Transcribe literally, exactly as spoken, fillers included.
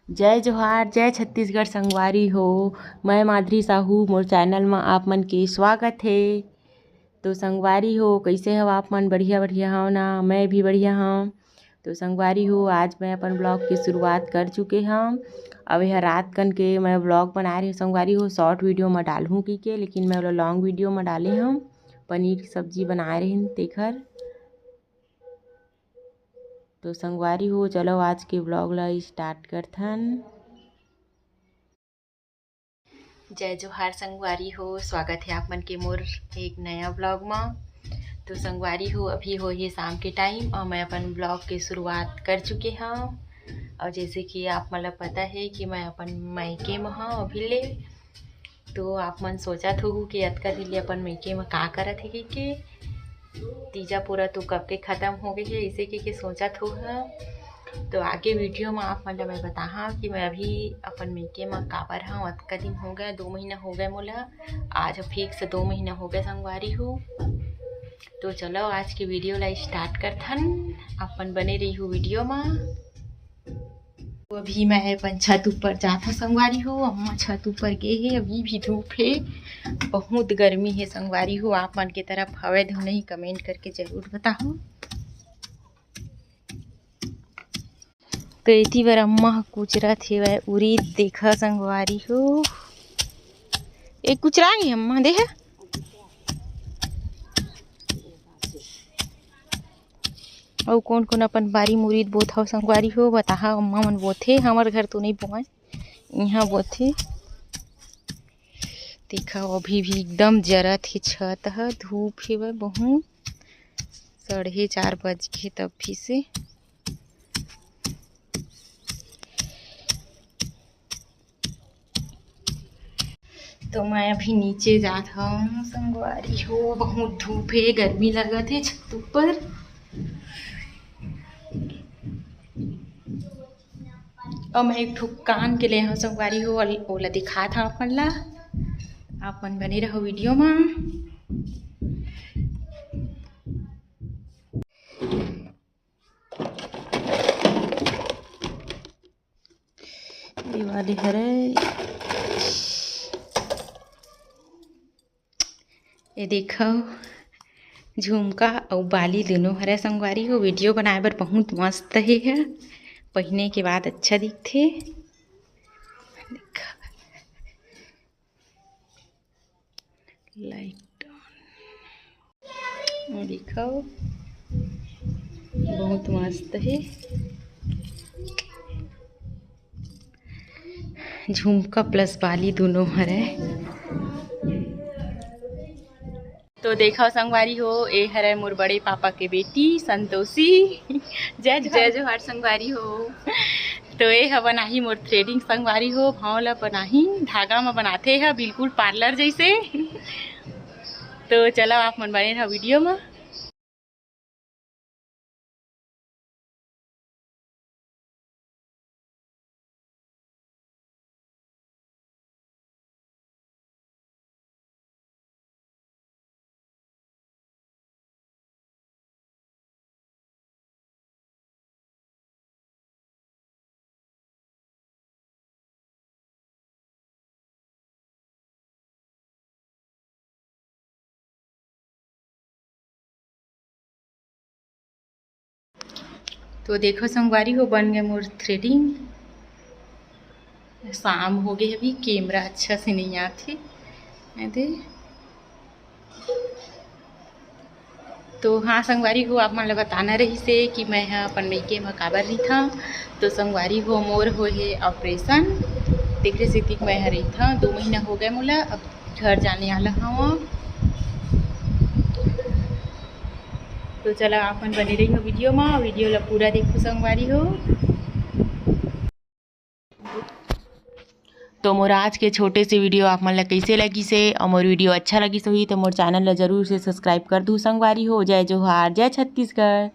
जय जोहार, जय छत्तीसगढ़ संगवारी हो। मैं माधुरी साहू, मोर चैनल म आप मन के स्वागत हे। तो संगवारी हो, कइसे हव आप मन? बढ़िया, बढ़िया हव ना? मैं भी बढ़िया हव। तो संगवारी हो, आज मैं अपन ब्लॉग के शुरुआत कर चुके हव। अब यह रात कन के मैं ब्लॉग बनाए रहे संगवारी हो, शॉर्ट वीडियो म डालहूँ की के, लेकिन मैं ओला लॉन्ग वीडियो म डाले हव। पनीर की सब्जी बनाए रहिन तेखर। तो संगवारी हो, चलो आज के ब्लॉग ला स्टार्ट करथन। जय जोहार संगवारी हो, स्वागत हे आप मन के मोर एक नया ब्लॉग म। तो संगवारी हो, अभी होही शाम के टाइम और मैं अपन ब्लॉग के शुरुआत कर चुके हव। और जैसे कि आप मन ला पता हे कि मैं अपन मायके म हव अभी ले, तो आप मन सोचत होहू कि अतका दिन ले अपन मायके म का करत हे कहिके। तीजा पूरा तो कब के खत्म हो गए हे, इसे कहिके सोचत होहू। तो आगे वीडियो म आप मन ला मैं बताहा कि मैं अभी अपन मायके म काबर हव। अतका दिन हो गए, दो महीना हो गए मोला, आज फिक्स दो महीना हो गए संगवारी हो। तो चलो आज के वीडियो ला स्टार्ट करथन, आप मन बने रहिहू वीडियो म। तो अभी मैं अपन छत ऊपर जात हव संगवारी हो, अम्मा छत ऊपर गे हे, अभी भी धूप हे, बहुत गर्मी हे संगवारी हो। आप मन के तरफ हवय धुन नहीं, कमेंट करके जरूर बताहू। तो एती बर अम्मा ह कुचरत हेवय उरीद, देखा संगवारी हो, ए कुचरा गे अम्मा देह। अउ कोन कोन अपन बारी म उरीद बोथव संगवारी हो, बताहा। अम्मा मन बोथे, हमर घर तो नइ बोवय, इहाँ बोथे। देखा अभी भी एकदम जरत हे छत ह, धूप हेवय बहुत, साढ़े चार बज गे तब फिर से। तो मैं अभी नीचे जात हव संगवारी हो, बहुत धूप हे, गर्मी लगत हे छत ऊपर। अउ मैं एक ठो कान के ले हव संगवारी हो, ओल-, ओला दिखात हव अपन ला। आप मन बने रहो वीडियो म। ये वाले हरे, ये देखो, झुमका अउ बाली दोनों हरे संगवारी हो। वीडियो बनाए बर बहुत मस्त हे ह, पहिने के बाद अच्छा दिखथे। देखो, लाइट ऑन, देखो, बहुत मस्त हे। झुमका प्लस बाली दोनों हरे। तो देखो संगवारी हो, ए हरे मोर बड़े पापा के बेटी संतोषी। जय जोहार। जय जोहार संगवारी हो। तो ए ह बनाही मोर थ्रेडिंग संगवारी हो, भाव ला बनाही, धागा म बनाथे ह बिल्कुल पार्लर जैसे। तो चलो आप मन बने रहो वीडियो म। तो देखो संगवारी हो, बन गए मोर थ्रेडिंग। शाम हो गए, अभी कैमरा अच्छा से नहीं आथे। ये दे। तो हाँ संगवारी हो, आप मन ल बताना रहिस हे कि मैं ह अपन मइके म काबर रहिथंव। तो संगवारी हो, मोर होए हे ऑपरेशन, तेखरे सेती मैं ह रहिथंव। दो महीना हो गए मोला, अब घर जाने वाला हवं। तो चला, आप मन बने रहिहू वीडियो म, वीडियो ल पूरा देखहू संगवारी हो। तो मोर आज के छोटे से वीडियो आप मन ल कइसे लगिस हे, अउ मोर वीडियो अच्छा लगिस होही तो मोर चैनल ल जरूर से सब्सक्राइब कर दू संगवारी हो। जय जोहार, जय छत्तीसगढ़।